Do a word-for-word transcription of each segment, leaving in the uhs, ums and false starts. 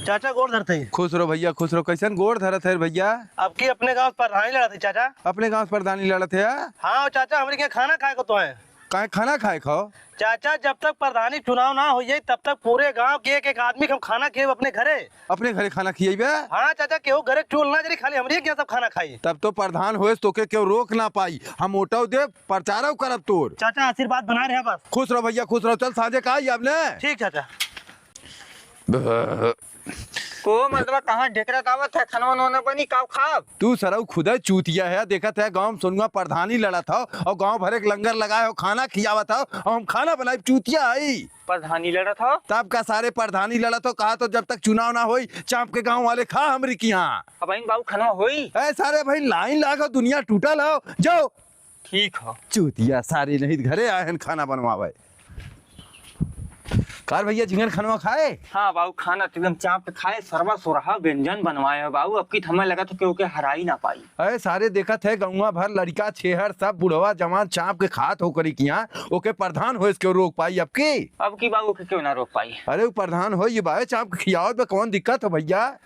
चाचा गोड़ धरत है। खुश रहो भइया, खुश रहो। कइसन गोड़ धरत है भइया? अब की अपने गाँव से प्रधानी लड़त है चाचा। अपने गाँव से प्रधानी लड़त है? हाँ चाचा, हमरे के खाना खाए को तो है। काहे खाना खाए खाओ? चाचा, जब तक प्रधानी चुनाव ना होइ जाई, तब तक पूरे गाँव के एक एक आदमी के हम खाना खियाइब अपने घरे। अपने घरे खाना खियाइबे? हाँ चाचा, केहू घरे चूल ना जरी, खाली हमरे के यहाँ सब खाना खाई। तब तो प्रधान होएस तोके केहू रोक ना पाई। हम वोटो देब, प्रचारो करब तोर। चाचा, आशीर्वाद बनाए रहे बस। खुश रहो भइया, खुश रहो। चल, साँझे का आई अपने? ठीक चाचा। को मतलब कहाँ ढेकरत आवत है, खनवा नोना बनी, काव खाब? तू सरऊ खुदे चूतिया है, देखत है गाँव में सोनुआ प्रधानी लड़त हो और गाँव भरे के लंगर लगाए हो, खाना खियावत हो और हम खाना बनाई, चूतिया आई। प्रधानी लड़त हो? तब का सारे प्रधानी लड़त हो, कहा तो जब तक चुनाव ना होई, चाँप के गाँव वाले खा हमरी की यहाँ। अब इन बाबू खनवा होई? ए सारे भाई लाइन लागो, दुनिया टूटल हो, जाओ। ठीक हो। चूतिया सारे नहीं घरे आए हैं खाना बनवावे। कार भइया झिंगन खनवा खाए? हाँ बाबू, खाना तो एकदम चाँप के खाए, सरवा सोरहा व्यंजन बनवाए हो बाबू। अब की हमें लगा तो केहू के हराई ना पाई। अरे सारे देखत है गौवा भर लड़िका छेहर सब बुढ़वा जवान चाँप के खात हो करी किहाँ, ओके प्रधान होएस केहू रोक पाई अब की? अब की बाबू के केहू ना रोक पाई। अरे वो प्रधान हो ये बाए चाँप के खियावत बा, कौन दिक्कत हो भइया?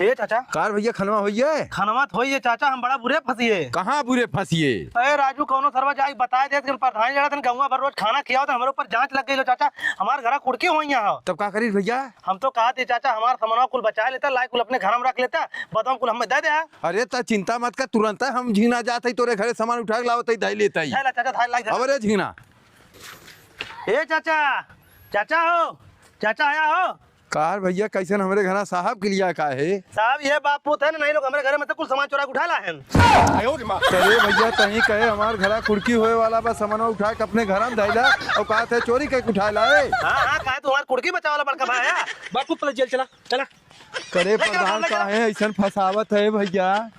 ए चाचा। कार भइया खनवा होइए? खनवा तो होइए चाचा, हम बड़ा बुरे फंसिए। कहाँ बुरे फंसिए? अरे राजू, कौनो सरवा जाए बताए देत कि प्रधानी लड़त हन, गौवा भर रोज खाना खियावत हन, हमरे ऊपर जाँच लग गई लो चाचा, हमार घरा कुड़की होइया हो। तब का करी भइया? हम तो कहत ही चाचा, हमार सामानवा कुल बचाए लेता, लाए कुल अपने घर में रख लेता, बदवा कुल हमें दे दे। अरे त चिंता मत कर, तुरंत हम झिंगना जात ही तोरे घरे सामान उठा के लावत ही, धई लेत ही। धई ला चाचा, धई ला, धई ला। अबे रे झिंगना। ए चाचा, चाचा हो, चाचा आया हो। कार भइया, कइसन हमरे घरा साहब के लिया का है? साहब, ये बाप पूत है ना, नहीं लोग हमरे घरे में से कुल सामान चोरा के उठा ला है। अरे भइया, तहीं कहे हमार घरा कुड़की होए वाला बा, सामानवा उठा के अपने घरा में धइला और कहा थे चोरी करके उठा लाए। हाँ, हाँ, कहा तू हमार कुड़की बचावे वाला बड़का भाई है। बापू, पहले जेल चला, चला। करे ले चला, प्रधान ले चला। काहे अइसन फंसावत है भइया?